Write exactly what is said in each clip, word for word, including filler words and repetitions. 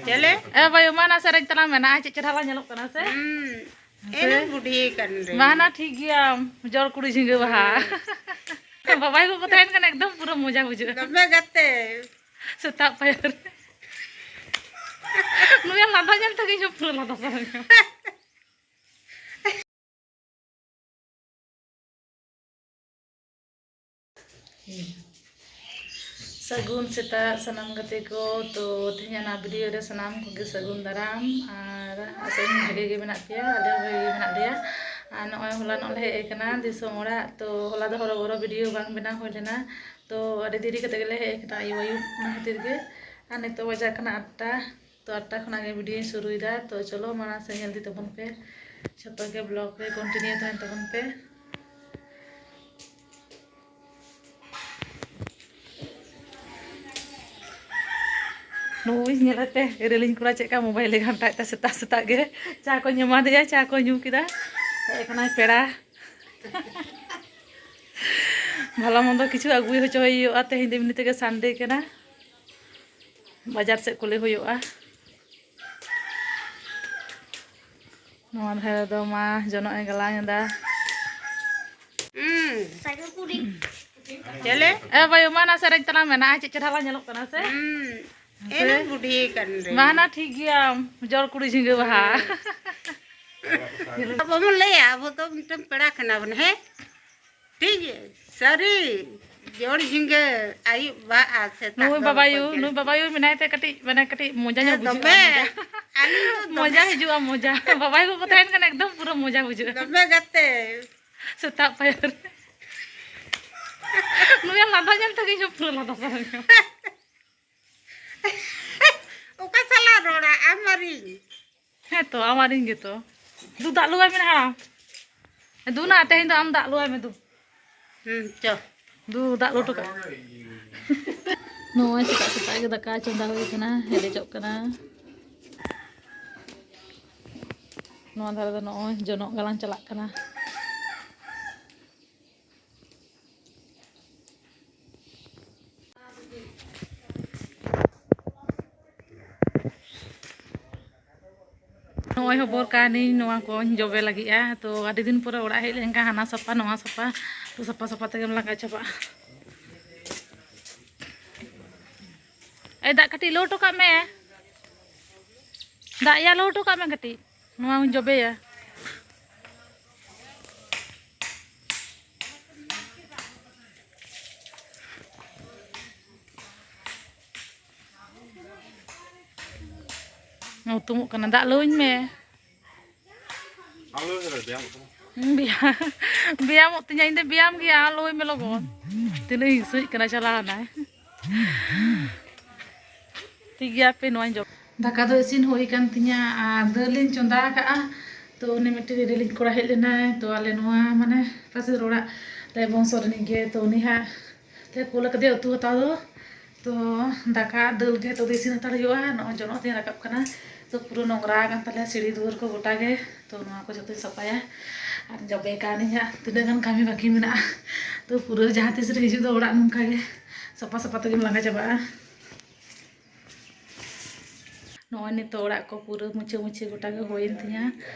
ᱪᱮᱞᱮ? ᱮ ᱵᱟᱭᱩ, ᱢᱟ ᱱᱟ ᱥᱮᱨᱮᱧ ᱛᱟᱞᱟᱝ ᱢᱮ, ᱱᱟ ᱪᱮᱫ ᱪᱮᱦᱨᱟ ᱞᱟᱝ ᱧᱮᱞᱚᱜ ᱠᱟᱱᱟ ᱥᱮ? ᱦᱩᱸ᱾ ᱥᱮ? ᱮᱱᱮᱡ ᱵᱩᱰᱷᱤ ᱠᱟᱱ ᱨᱮ᱾ ᱢᱟ ᱱᱟ ᱴᱷᱤᱠ ᱜᱮᱭᱟ, ᱡᱚᱲ ᱠᱩᱲᱤ ᱡᱷᱤᱸᱜᱟᱹ ᱵᱟᱦᱟ᱾ ᱵᱟᱵᱟᱭ ᱠᱚᱠᱚ ᱛᱟᱦᱮᱱ ᱠᱷᱟᱱ ᱮᱠᱫᱚᱢ ᱯᱩᱨᱟᱹ ᱢᱚᱡᱟ ᱵᱩᱡᱷᱟᱹᱜᱼᱟ᱾ ᱫᱚᱢᱮ ᱜᱟᱛᱮ᱾ ᱥᱮᱛᱟᱜ ᱯᱟᱭᱟᱨ ᱨᱮ᱾ ᱱᱩᱭᱟᱜ ᱞᱟᱸᱫᱟ ᱧᱮᱞ ᱛᱮᱜᱮ ᱤᱧ ᱦᱚᱸ ᱯᱩᱨᱟᱹ ᱞᱟᱸᱫᱟ ᱥᱟᱱᱟᱧᱟ᱾ ᱥᱟᱹᱜᱩᱱ ᱥᱮᱛᱟᱜ ᱥᱟᱱᱟᱢ ᱜᱟᱛᱮ ᱠᱚ᱾ ᱛᱚ, ᱛᱮᱦᱮᱧᱟᱜ ᱱᱚᱣᱟ ᱵᱷᱤᱰᱤᱭᱳ ᱨᱮ ᱥᱟᱱᱟᱢ ᱠᱚᱜᱮ ᱥᱟᱹᱜᱩᱱ ᱫᱟᱨᱟᱢ᱾ ᱟᱨ ᱟᱥᱟᱭᱟᱹᱧ ᱵᱷᱟᱜᱮ ᱜᱮ ᱢᱮᱱᱟᱜ ᱯᱮᱭᱟ, ᱟᱞᱮ ᱦᱚᱸ ᱵᱷᱟᱜᱮ ᱜᱮ ᱢᱮᱱᱟᱜ ᱞᱮᱭᱟ᱾ ᱟᱨ ᱱᱚᱜᱼᱚᱭ ᱦᱚᱞᱟᱱᱚᱜ ᱞᱮ ᱦᱮᱡ ᱟᱠᱟᱱᱟ ᱫᱤᱥᱚᱢ ᱚᱲᱟᱜ᱾ ᱛᱚ, ᱦᱚᱞᱟ ᱫᱚ ᱦᱚᱨᱚ ᱵᱚᱨᱚ ᱵᱷᱤᱰᱤᱭᱳ ᱵᱟᱝ ᱵᱮᱱᱟᱣ ᱦᱩᱭ ᱞᱮᱱᱟ᱾ ᱛᱚ, ᱟᱹᱰᱤ ᱫᱮᱨᱤ ᱠᱟᱛᱮ ᱜᱮᱞᱮ ᱦᱮᱡ ᱟᱠᱟᱱᱟ ᱟᱹᱭᱩᱵ ᱟᱹᱭᱩᱵ, ᱚᱱᱟ ᱠᱷᱟᱹᱛᱤᱨ ᱜᱮ᱾ ᱟᱨ ᱱᱤᱛᱚᱜ ᱵᱟᱡᱟᱜ ᱠᱟᱱᱟ ᱟᱴᱴᱟ᱾ ᱛᱚ, ᱟᱴᱴᱟ ᱠᱷᱚᱱᱟᱜ ᱜᱮ ᱵᱷᱤᱰᱤᱭᱳᱧ ᱥᱩᱨᱩᱭᱮᱫᱟ᱾ ᱛᱚ, ᱪᱚᱞᱚ ᱢᱟᱲᱟᱝ ᱥᱮᱫ ᱧᱮᱞ ᱤᱫᱤ ᱛᱟᱵᱚᱱ ᱯᱮ, ᱡᱷᱚᱛᱚ ᱜᱮ ᱵᱞᱚᱜ ᱨᱮ ᱠᱚᱱᱴᱤᱱᱤᱭᱩ ᱛᱟᱦᱮᱱ ᱛᱟᱵᱚᱱ ᱯᱮ᱾ ᱱᱩᱭ ᱧᱮᱞᱮ ᱯᱮ, ᱨᱮᱞᱤᱧ ᱠᱚᱲᱟ ᱪᱮᱫ ᱞᱮᱠᱟ ᱢᱳᱵᱟᱭᱤᱞᱮ ᱜᱷᱟᱱᱴᱟᱭᱮᱫ ᱛᱟᱭ ᱥᱮᱛᱟᱜ ᱥᱮᱛᱟᱜ ᱜᱮ᱾ ᱪᱟ ᱠᱚᱧ ᱮᱢᱟ ᱫᱮᱭᱟ, ᱪᱟ ᱠᱚ ᱧᱩ ᱠᱮᱫᱟ᱾ ᱦᱮᱡ ᱟᱠᱟᱱᱟᱭ ᱯᱮᱲᱟ᱾ ᱵᱷᱟᱞᱟ ᱢᱚᱱᱫᱚ ᱠᱤᱪᱷᱩ ᱟᱹᱜᱩᱭ ᱦᱚᱪᱚᱭ ᱦᱩᱭᱩᱜᱼᱟ, ᱛᱮᱦᱮᱧ ᱫᱚ ᱮᱢᱱᱤ ᱛᱮᱜᱮ ᱥᱟᱱᱰᱮ ᱠᱟᱱᱟ᱾ ᱵᱟᱡᱟᱨ ᱥᱮᱫ ᱠᱩᱞᱮ ᱦᱩᱭᱩᱜᱼᱟ᱾ ᱱᱚᱣᱟ ᱫᱷᱟᱨᱮ ᱫᱚ ᱢᱟ ᱡᱚᱱᱚᱜ ᱮ ᱜᱟᱞᱟᱝ ᱮᱫᱟ᱾ ᱦᱩᱸ᱾ ᱪᱮᱞᱮ? ᱮ ᱵᱟᱭᱩ, ᱢᱟ ᱱᱟ ᱥᱮᱨᱮᱧ ᱛᱟᱞᱟᱝ ᱢᱮ, ᱱᱟ ᱪᱮᱫ ᱪᱮᱦᱨᱟ ᱞᱟᱝ ᱧᱮᱞᱚᱜ ᱠᱟᱱᱟ ᱥᱮ? ᱦᱩᱸ᱾ ᱥᱮ? ᱮᱱᱮᱡ ᱵᱩᱰᱷᱤ ᱠᱟᱱ ᱨᱮ᱾ ᱢᱟ ᱱᱟ ᱴᱷᱤᱠ ᱜᱮᱭᱟ, ᱡᱚᱲ ᱠᱩᱲᱤ ᱡᱷᱤᱸᱜᱟᱹ ᱵᱟᱦᱟ᱾ ᱟᱵᱚ ᱵᱚᱱ ᱞᱟᱹᱭᱟ, ᱟᱵᱚ ᱫᱚ ᱢᱤᱫᱴᱮᱱ ᱯᱮᱲᱟ ᱠᱟᱱᱟ ᱵᱚᱱ, ᱦᱮᱸ? ᱴᱷᱤᱠ ᱜᱮᱭᱟ, ᱥᱟᱹᱨᱤ ᱡᱚᱲ ᱡᱷᱤᱸᱜᱟᱹ ᱟᱹᱭᱩᱵ ᱵᱟᱦᱟ ᱥᱮᱛᱟᱜ ᱱᱩᱭ ᱫᱚ ᱵᱟᱵᱟᱭᱩ, ᱵᱟᱠᱚ ᱱᱩᱭ ᱵᱟᱵᱟᱭᱩ ᱢᱮᱱᱟᱭ ᱛᱮ ᱠᱟᱹᱴᱤᱡ, ᱢᱟᱱᱮ, ᱠᱟᱹᱴᱤᱡ ᱢᱚᱡᱟ ᱦᱮᱸ, ᱧᱚᱜ ᱵᱩᱡᱷᱟᱹᱜᱼᱟ, ᱫᱚᱢᱮ᱾ ᱢᱚᱡᱟ᱾ ᱟᱹᱞᱤᱧ ᱫᱚ ᱫᱚᱢᱮ᱾ ᱢᱚᱡᱟ ᱦᱤᱡᱩᱜᱼᱟ, ᱢᱚᱡᱟ᱾ ᱵᱟᱵᱟᱭᱩ ᱠᱚᱠᱚ ᱛᱟᱦᱮᱱ ᱠᱷᱟᱱ ᱮᱠᱫᱚᱢ ᱯᱩᱨᱟᱹ ᱢᱚᱡᱟ ᱵᱩᱡᱷᱟᱹᱜᱼᱟ᱾ ᱫᱚᱢᱮ ᱜᱟᱛᱮ᱾ ᱥᱮᱛᱟᱜ ᱯᱟᱭᱟᱨ ᱨᱮ᱾ ᱱᱩᱭᱟᱜ ᱞᱟᱸᱫᱟ ᱧᱮᱞ ᱛᱮᱜᱮ ᱤᱧ ᱦᱚᱸ ᱯᱩᱨᱟᱹ ᱞᱟᱸᱫᱟ ᱥᱟᱱᱟᱧᱟ᱾ ᱚᱠᱟ ᱥᱟᱞᱟᱜ ᱨᱚᱲᱟ? ᱟᱢ ᱟᱨ ᱤᱧ᱾ ᱦᱮᱸ ᱛᱚ, ᱟᱢ ᱟᱨ ᱤᱧ ᱜᱮᱛᱚ᱾ ᱫᱩ, ᱫᱟᱜ ᱞᱩᱣᱟᱭ ᱢᱮ ᱱᱟᱦᱟᱜ᱾ ᱫᱩ ᱱᱟ, ᱛᱮᱦᱮᱧ ᱫᱚ ᱟᱢ ᱫᱟᱜ ᱞᱩᱣᱟᱭ ᱢᱮ, ᱫᱩ᱾ ᱦᱩᱸ, ᱪᱚ᱾ ᱫᱩ, ᱫᱟᱜ ᱞᱩ ᱦᱚᱴᱚ ᱠᱟᱜ᱾ ᱱᱚᱜᱼᱚᱭ ᱥᱮᱛᱟᱜ ᱥᱮᱛᱟᱜ ᱜᱮ ᱫᱟᱠᱟ ᱪᱚᱸᱫᱟ ᱦᱩᱭ ᱠᱟᱱᱟ, ᱦᱮᱰᱮᱡᱚᱜ ᱠᱟᱱᱟ᱾ ᱱᱚᱣᱟ ᱫᱷᱟᱨᱮ ᱫᱚ ᱱᱚᱜᱼᱚᱭ ᱡᱚᱱᱚᱜ ᱜᱟᱞᱟᱝ ᱪᱟᱞᱟᱜ ᱠᱟᱱᱟ᱾ ᱱᱚᱜᱼᱚᱭ ᱦᱚᱵᱚᱨ ᱠᱟᱹᱱᱟᱹᱧ, ᱱᱚᱣᱟ ᱠᱚᱧ ᱡᱚᱵᱮ ᱞᱟᱹᱜᱤᱫᱼᱟ᱾ ᱛᱚ ᱟᱹᱰᱤ ᱫᱤᱱ ᱯᱚᱨᱮ ᱚᱲᱟᱜ ᱦᱮᱡ ᱞᱮᱱᱠᱷᱟᱱ ᱦᱟᱱᱟ ᱥᱟᱯᱷᱟ ᱱᱚᱣᱟ ᱥᱟᱯᱷᱟ, ᱛᱚ ᱥᱟᱯᱷᱟ ᱥᱟᱯᱷᱟ ᱛᱮᱜᱮᱢ ᱞᱟᱸᱜᱟ ᱪᱟᱵᱟᱜᱼᱟ᱾ ᱮᱭ ᱫᱟᱜ ᱠᱟᱹᱴᱤᱡ ᱞᱩ ᱦᱚᱴᱚ ᱠᱟᱜ ᱢᱮ, ᱫᱟᱜ ᱭᱟ ᱞᱩ ᱦᱚᱴᱚ ᱠᱟᱜ ᱢᱮ ᱠᱟᱹᱴᱤᱡ, ᱱᱚᱣᱟ ᱦᱚᱸᱧ ᱡᱚᱵᱮᱭᱟ᱾ ᱦᱩᱛᱩᱢᱚᱜ ᱠᱟᱱᱟ, ᱫᱟᱜ ᱞᱩᱧ ᱢᱮ᱾ ᱟᱞᱚ ᱨᱮ ᱵᱮᱭᱟᱢ ᱠᱟᱱᱟ᱾ ᱵᱮᱭᱟᱢ, ᱵᱮᱭᱟᱢᱚᱜ ᱛᱤᱧᱟ, ᱤᱧ ᱫᱚ ᱵᱮᱭᱟᱢ ᱜᱮᱭᱟ, ᱟᱞᱚᱭ ᱢᱮ ᱞᱚᱜᱚᱱ᱾ ᱛᱤᱱᱟᱹᱜ ᱦᱤᱸᱥᱟᱹᱭ ᱠᱟᱱᱟ, ᱪᱟᱞᱟᱣ ᱮᱱᱟᱭ᱾ ᱴᱷᱤᱠ ᱜᱮᱭᱟ, ᱯᱮ ᱱᱚᱣᱟᱧ ᱡᱚᱢ᱾ ᱫᱟᱠᱟ ᱫᱚ ᱤᱥᱤᱱ ᱦᱩᱭ ᱟᱠᱟᱱ ᱛᱤᱧᱟ ᱟᱨ ᱫᱟᱹᱞ ᱤᱧ ᱪᱚᱸᱫᱟ ᱟᱠᱟᱫᱼᱟ᱾ ᱛᱚ ᱩᱱᱤ ᱢᱤᱫᱴᱮᱱ ᱨᱤᱞᱤᱧ ᱠᱚᱲᱟ ᱦᱮᱡ ᱞᱮᱱᱟᱭ, ᱛᱚ ᱟᱞᱮ ᱱᱚᱣᱟ ᱢᱟᱱᱮ ᱯᱟᱥᱮᱨ ᱚᱲᱟᱜ ᱞᱮ ᱵᱚᱝᱥᱚ ᱨᱤᱱᱤᱡ ᱜᱮ, ᱛᱚ ᱩᱱᱤ ᱦᱟᱸᱜ ᱞᱮ ᱠᱩᱞ ᱟᱠᱟᱫᱮᱭᱟ ᱩᱛᱩ ᱦᱟᱛᱟᱣ ᱫᱚ᱾ ᱛᱚ ᱫᱟᱠᱟ ᱫᱟᱹᱞ ᱜᱮ ᱱᱤᱛᱚᱜ ᱫᱚ ᱤᱥᱤᱱ ᱦᱟᱛᱟᱲ ᱦᱩᱭᱩᱜᱼᱟ᱾ ᱱᱚᱜᱼᱚᱭ ᱡᱚᱱᱚᱜ ᱛᱤᱧ ᱨᱟᱠᱟᱵ ᱠᱟᱱᱟ, ᱛᱚ ᱯᱩᱨᱟᱹ ᱱᱚᱝᱨᱟ ᱟᱠᱟᱱ ᱛᱟᱞᱮᱭᱟ ᱥᱤᱲᱤ ᱫᱩᱣᱟᱹᱨ ᱠᱚ ᱜᱚᱴᱟ ᱜᱮ᱾ ᱛᱚ ᱱᱚᱣᱟ ᱠᱚ ᱡᱚᱛᱚᱧ ᱥᱟᱯᱷᱟᱭᱟ ᱟᱨ ᱡᱚᱵᱮ ᱠᱟᱹᱱᱟᱹᱧ ᱦᱟᱸᱜ, ᱛᱤᱱᱟᱹᱜ ᱜᱟᱱ ᱠᱟᱹᱢᱤ ᱵᱟᱹᱠᱤ ᱢᱮᱱᱟᱜᱼᱟ᱾ ᱛᱚ ᱯᱩᱨᱟᱹ ᱡᱟᱦᱟᱸ ᱛᱤᱥ ᱨᱮ ᱦᱤᱡᱩᱜ ᱫᱚ ᱚᱲᱟᱜ ᱱᱚᱝᱠᱟ ᱜᱮ ᱥᱟᱯᱷᱟ ᱥᱟᱯᱷᱟ ᱛᱮᱜᱮᱢ ᱞᱟᱸᱜᱟ ᱪᱟᱵᱟᱜᱼᱟ᱾ ᱱᱚᱜᱼᱚᱭ ᱱᱤᱛᱚᱜ ᱚᱲᱟᱜ ᱠᱚ ᱯᱩᱨᱟᱹ ᱢᱩᱪᱷᱟᱹ ᱢᱩᱪᱷᱤ ᱜᱚᱴᱟ ᱜᱮ ᱦᱩᱭᱮᱱ ᱛᱤᱧᱟ᱾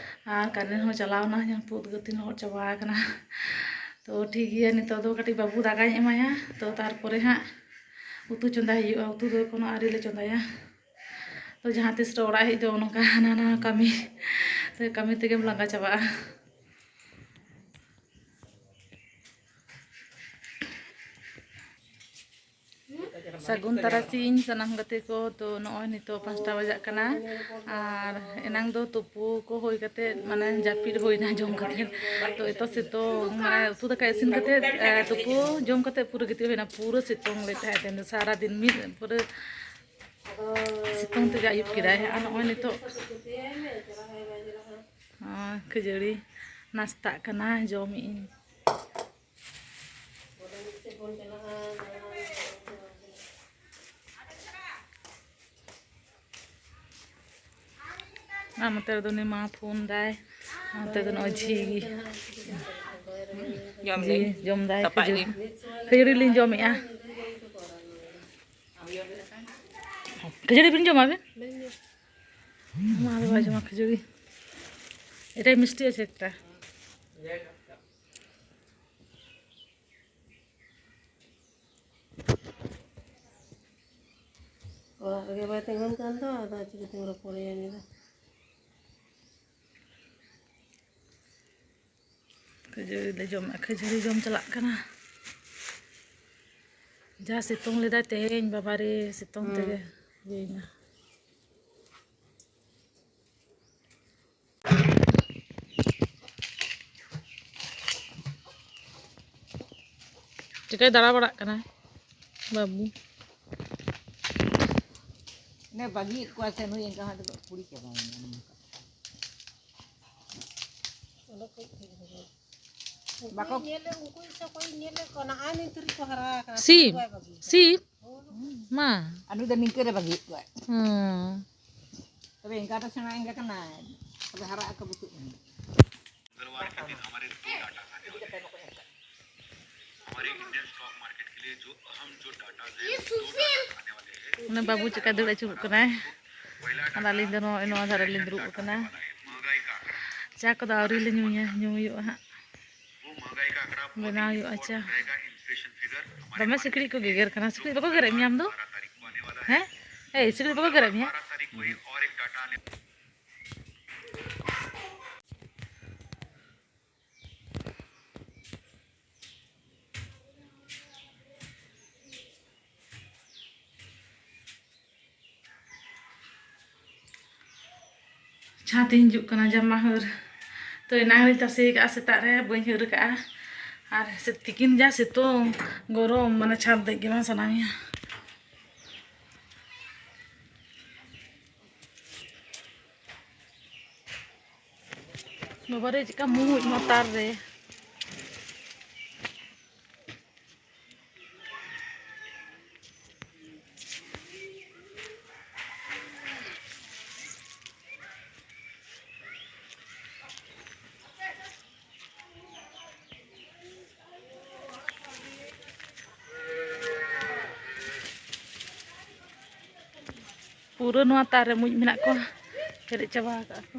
ᱟᱨ ᱠᱟᱨᱮᱱ ᱦᱚᱸ ᱪᱟᱞᱟᱣ ᱮᱱᱟ, ᱯᱩᱫ ᱜᱟᱹᱛᱤᱧ ᱞᱚᱦᱚᱫ ᱪᱟᱵᱟ ᱟᱠᱟᱱᱟ᱾ ᱛᱚ ᱴᱷᱤᱠ ᱜᱮᱭᱟ, ᱱᱤᱛᱚᱜ ᱫᱚ ᱠᱟᱹᱴᱤᱡ ᱵᱟᱹᱵᱩ ᱫᱟᱠᱟᱧ ᱮᱢᱟᱭᱟ, ᱛᱚ ᱛᱟᱨᱯᱚᱨᱮ ᱦᱟᱸᱜ ᱩᱛᱩ ᱪᱚᱸᱫᱟᱭ ᱦᱩᱭᱩᱜᱼᱟ᱾ ᱩᱛᱩ ᱫᱚ ᱮᱠᱷᱚᱱᱳ ᱟᱹᱣᱨᱤ ᱞᱮ ᱪᱚᱸᱫᱟᱭᱟ᱾ ᱛᱚ ᱡᱟᱦᱟᱸ ᱛᱤᱥ ᱨᱮ ᱚᱲᱟᱜ ᱦᱮᱡ ᱫᱚ ᱱᱚᱝᱠᱟ ᱦᱟᱱᱟ ᱱᱟᱣᱟ ᱠᱟᱹᱢᱤ, ᱛᱚ ᱠᱟᱹᱢᱤ ᱛᱮᱜᱮᱢ ᱞᱟᱸᱜᱟ ᱪᱟᱵᱟᱜᱼᱟ᱾ ᱥᱟᱹᱜᱩᱱ ᱛᱟᱨᱟᱥᱤᱧ ᱥᱟᱱᱟᱢ ᱜᱟᱛᱮ ᱠᱚ᱾ ᱛᱚ ᱱᱚᱜᱼᱚᱭ ᱱᱤᱛᱚᱜ ᱯᱟᱸᱪᱴᱟ ᱵᱟᱡᱟᱜ ᱠᱟᱱᱟ ᱟᱨ ᱮᱱᱟᱝ ᱫᱚ ᱛᱩᱯᱩ ᱠᱚ ᱦᱩᱭ ᱠᱟᱛᱮ, ᱢᱟᱱᱮ ᱡᱟᱹᱯᱤᱫ ᱦᱩᱭᱱᱟ ᱡᱚᱢ ᱠᱟᱛᱮ᱾ ᱛᱚ ᱮᱛᱚ ᱥᱤᱛᱩᱝ, ᱢᱟᱱᱮ ᱩᱛᱩ ᱫᱟᱠᱟ ᱤᱥᱤᱱ ᱠᱟᱛᱮ, ᱮ, ᱛᱩᱯᱩ ᱡᱚᱢ ᱠᱟᱛᱮ ᱯᱩᱨᱟᱹ ᱜᱤᱛᱤᱡ ᱦᱩᱭᱱᱟ᱾ ᱯᱩᱨᱟᱹ ᱥᱤᱛᱩᱝ ᱞᱮᱫ ᱛᱟᱦᱮᱸᱫ ᱛᱮᱦᱮᱧ ᱫᱚ ᱥᱟᱨᱟ ᱫᱤᱱ, ᱢᱤᱫ ᱯᱩᱨᱟᱹ ᱥᱤᱛᱩᱝ ᱛᱮᱜᱮ ᱟᱹᱭᱩᱵ ᱠᱮᱫᱟᱭ᱾ ᱟᱨ ᱱᱚᱜᱼᱚᱭ ᱱᱤᱛᱚᱜ ᱟᱨ ᱠᱷᱟᱹᱡᱟᱹᱲᱤ ᱱᱟᱥᱛᱟᱜ ᱠᱟᱱᱟ, ᱡᱚᱢᱮᱜ ᱟᱹᱧ᱾ ᱟᱨ ᱱᱚᱛᱮ ᱨᱮᱫᱚ ᱩᱱᱤ ᱢᱟ ᱯᱷᱳᱱ ᱫᱟᱭ, ᱱᱚᱛᱮ ᱫᱚ ᱱᱚᱜᱼᱚᱭ ᱡᱷᱤ ᱜᱮ᱾ ᱡᱚᱢ ᱡᱷᱤ ᱫᱟᱭ᱾ ᱡᱚᱢ ᱫᱟᱭ ᱛᱟᱯᱟᱜ ᱠᱷᱟᱹᱡᱟᱹᱲᱤ᱾ ᱜᱮ᱾ ᱠᱷᱟᱹᱡᱟᱹᱲᱤ ᱞᱤᱧ ᱡᱚᱢᱮᱜᱼᱟ᱾ ᱠᱷᱟᱹᱡᱟᱹᱲᱤ ᱵᱤᱱ ᱡᱚᱢᱟ ᱟᱵᱮᱱ? ᱢᱟ ᱫᱚ ᱵᱟᱭ ᱡᱚᱢᱟ ᱠᱷᱟᱹᱡᱟᱹᱲᱤ᱾ এটাই মিষ্টি আছে একটা। ᱚᱲᱟᱜ ᱨᱮᱜᱮ ᱵᱟᱭ ᱛᱤᱸᱜᱩᱱ ᱠᱟᱱ ᱫᱚ, ᱟᱫᱚ ᱪᱤᱠᱟᱹᱛᱮᱢ ᱨᱚᱯᱚᱲᱮᱭᱟ ᱩᱱᱤ ᱫᱚ? ᱠᱷᱟᱹᱡᱟᱹᱲᱤ ᱞᱮ ᱡᱚᱢᱟ, ᱠᱷᱟᱹᱡᱟᱹᱲᱤ ᱡᱚᱢ ᱪᱟᱞᱟᱜ ᱠᱟᱱᱟ᱾ ᱡᱟ ᱥᱤᱛᱩᱝ ᱞᱮᱫᱟᱭ ᱛᱮᱦᱮᱧ, ᱵᱟᱵᱟᱨᱮ, ᱥᱤᱛᱩᱝ ᱦᱩᱸ᱾ ᱛᱮᱜᱮ ᱤᱭᱟᱹᱭᱮᱱᱟ᱾ ᱪᱤᱠᱟᱹᱭ ᱫᱟᱬᱟ ᱵᱟᱲᱟᱜ ᱠᱟᱱᱟ ᱵᱟᱹᱵᱩ? ᱤᱱᱟᱹ ᱵᱟᱹᱜᱤᱭᱮᱫ ᱠᱚᱣᱟ ᱥᱮ ᱱᱩᱭ ᱮᱱᱠᱟ ᱦᱟᱸᱜ ᱫᱚ ᱠᱩᱲᱤ ᱪᱟᱵᱟᱭᱮᱱᱟ ᱱᱚᱝᱠᱟ᱾ ᱵᱟᱠᱚ ᱧᱮᱞᱮ, ᱩᱱᱠᱩ ᱤᱪᱪᱷᱟ ᱠᱚ ᱧᱮᱞᱮᱫ ᱠᱚᱣᱟ, ᱱᱟᱜᱼᱟᱭ ᱱᱤᱛ ᱨᱮᱠᱚ ᱦᱟᱨᱟ ᱟᱠᱟᱱᱟ, ᱥᱤᱢ? ᱵᱟᱭ ᱵᱟᱹᱜᱤ ᱟᱠᱟᱫᱟ᱾ ᱥᱤᱢ? ᱢᱟ᱾ ᱟᱨ ᱱᱩᱭ ᱫᱚ ᱱᱤᱝᱠᱟᱹ ᱨᱮ ᱵᱟᱹᱜᱤᱭᱮᱫ ᱠᱚᱣᱟᱭ᱾ ᱦᱩᱸ᱾ ᱛᱚᱵᱮ ᱮᱸᱜᱟ ᱫᱚ ᱥᱮᱬᱟ ᱮᱸᱜᱟ ᱠᱟᱱᱟᱭ, ᱛᱚᱵᱮ ᱦᱟᱨᱟᱜ ᱟᱠᱚ ᱵᱩᱥᱩᱵ ᱮᱸᱜᱟ᱾ मंगलवार के दिन हमारे दो डाटा आने वाले हैं। हमारे इंडियन स्टॉक मार्केट के लिए जो अहम जो डाटा है, वो दो डाटा आने वाले हैं। ᱚᱱᱟ ᱵᱟᱹᱵᱩ ᱪᱮᱠᱟ ᱫᱟᱹᱲ ᱟᱹᱪᱩᱨᱚᱜ ᱠᱟᱱᱟᱭ᱾ ᱟᱨ ᱟᱹᱞᱤᱧ ᱫᱚ ᱱᱚᱜᱼᱚᱭ ᱱᱚᱣᱟ ᱫᱷᱟᱨᱮ ᱞᱤᱧ ᱫᱩᱲᱩᱵ ᱟᱠᱟᱱᱟ᱾ ᱪᱟ ᱠᱚᱫᱚ ᱟᱹᱣᱨᱤ ᱞᱮ ᱧᱩᱭᱟ, ᱧᱩ ᱦᱩᱭᱩᱜᱼᱟ ᱦᱟᱸᱜ᱾ ᱵᱮᱱᱟᱣ ᱦᱩᱭᱩᱜᱼᱟ ᱪᱟ᱾ ᱫᱚᱢᱮ ᱥᱤᱠᱲᱤᱡ ᱠᱚ ᱜᱮᱜᱮᱨ ᱠᱟᱱᱟ᱾ ᱥᱤᱠᱲᱤᱡ ᱵᱟᱠᱚ ᱜᱮᱨᱮᱫ ᱢᱮᱭᱟ ᱟᱢ ᱫᱚ? ᱦᱮᱸ? ᱮᱭ, ᱥᱤᱠᱲᱤᱡ ᱵᱟᱠᱚ ᱜᱮᱨᱮᱫ ᱢᱮᱭᱟ? ᱪᱷᱟᱛ ᱤᱧ ᱦᱤᱡᱩᱜ ᱠᱟᱱᱟ ᱡᱟᱢᱟ ᱦᱟᱹᱨ᱾ ᱛᱚ, ᱮᱱᱟᱝ ᱨᱤᱧ ᱛᱟᱥᱮ ᱟᱠᱟᱫᱼᱟ ᱥᱮᱛᱟᱜ ᱨᱮ, ᱵᱟᱹᱧ ᱦᱟᱹᱨ ᱟᱠᱟᱫᱼᱟ᱾ ᱟᱨ ᱥᱮ-, ᱛᱤᱠᱤᱱ ᱡᱟ ᱥᱤᱛᱩᱝ, ᱜᱚᱨᱚᱢ, ᱢᱟᱱᱮ ᱪᱷᱟᱛ ᱫᱮᱡ ᱜᱮ ᱵᱟᱝ ᱥᱟᱱᱟ ᱢᱮᱭᱟ᱾ ᱵᱟᱵᱟᱨᱮ, ᱪᱮᱫᱠᱟ ᱢᱩᱸᱡ ᱱᱚᱣᱟ ᱛᱟᱨ ᱨᱮ᱾ ᱯᱩᱨᱟᱹ ᱱᱚᱣᱟ ᱛᱟᱨ ᱨᱮ ᱢᱩᱸᱡ ᱢᱮᱱᱟᱜ ᱠᱚᱣᱟ, ᱯᱮᱨᱮᱡ ᱪᱟᱵᱟ ᱟᱠᱟᱫᱼᱟ ᱠᱚ᱾